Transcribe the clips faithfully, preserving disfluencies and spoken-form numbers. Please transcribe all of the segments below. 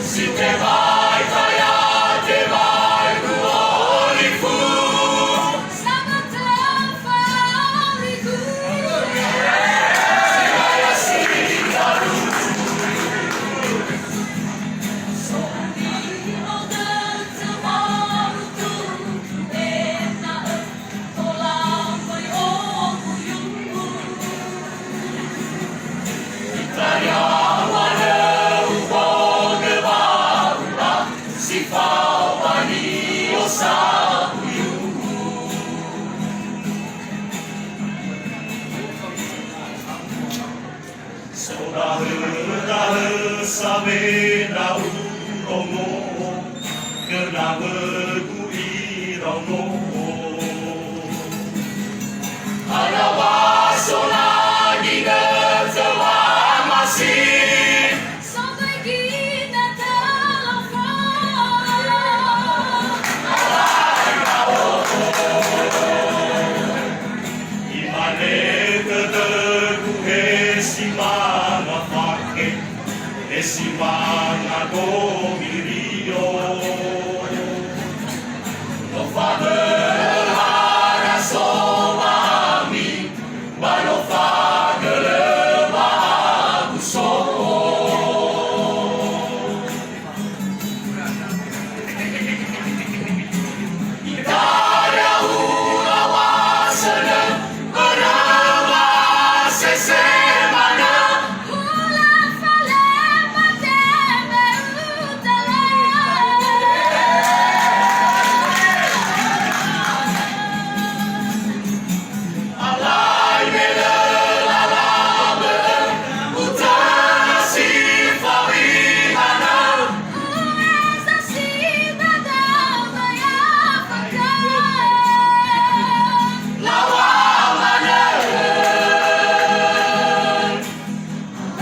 Si tebai taya, tebai gu olifu. Sabata faligu. Sibaya si taru. Sondi oda tamarutu ena'ö. So da'ö, da'ö sawe ndra'u rongo, khö nawögu iraongo. Alawa so na ginötö wamasi. So döi ginötö lofo. Imane tödögu he si manga fake, he si manga gomirio. No fagölö haraso wa'ami, ba no fagölö wa'abu so. Alai me lö lala bö'ö, uta si fawinana. Ueza si dada ba ya faka. Lawa manö.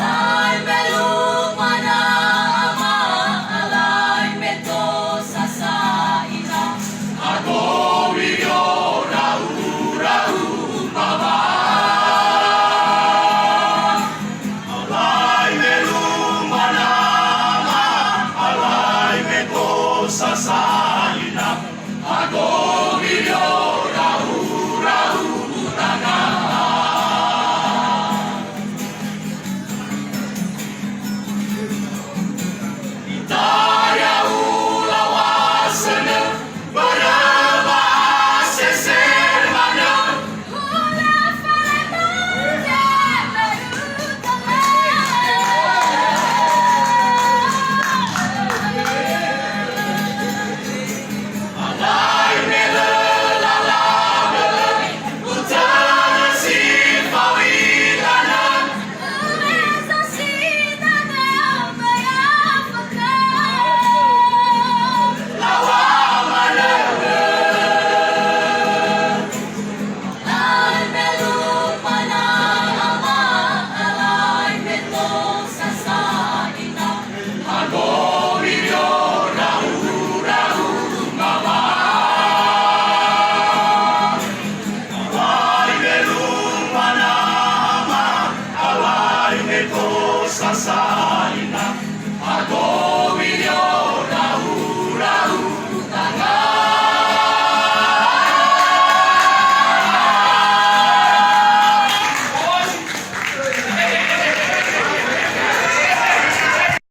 Alai me luma na ama, alai me tosa sa ina. Agowi yo ra'u, ra'u mama. Alai me luma na ama, alai me tosa sa